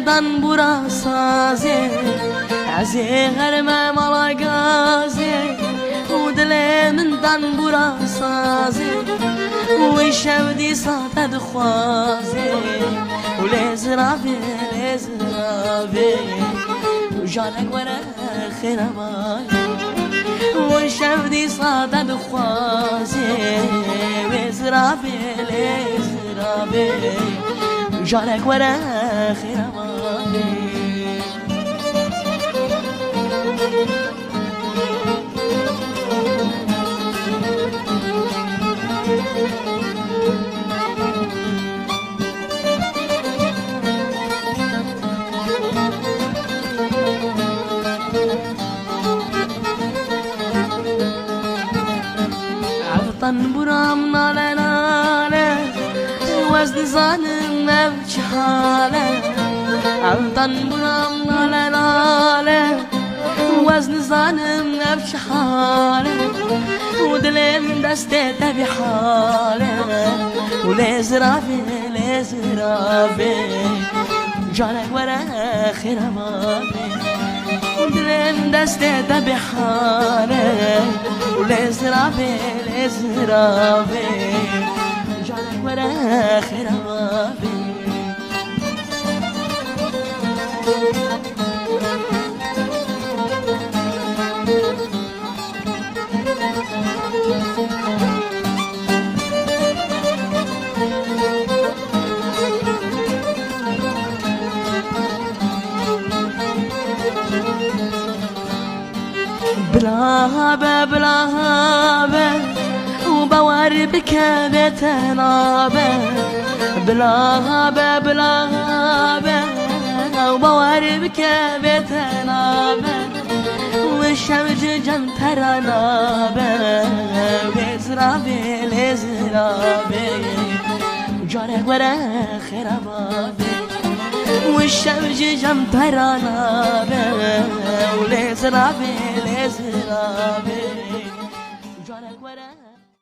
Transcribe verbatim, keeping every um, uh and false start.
Danbûra sazê, ez ê herime mala gazê, û dilê min danbûra sazê, û îşev dîsa te dixwazê, û lê ziravê, lê ziravê, û carek were xêra bavê. Û îşev dîsa te dixwazê, wê ziravê, lê ziravê, û carek were xêra bavê. Ev tenbûra min nale nale, wez dizanim ev çi hal e. Ev tenbûra min nale nale, wez dizanim ev çi hal e. Û dilê min destê te bî hal e. Û lê ziravê, lê ziravê, carek were xêra bavê. Dilê min destê te bî hal e. Û lê ziravê, lê ziravê, carek were xêra bavê. Bila be, bila be, û bawer bike bê te nabe. Bila be, bila be, û bawer bike bê te nabe. Û şev ji cem te re nabe. Lê ziravê, lê ziravê, carek were xêra bavê. Û şev ji cem te re nabe. Û lê ziravê, lê ziravê, carek were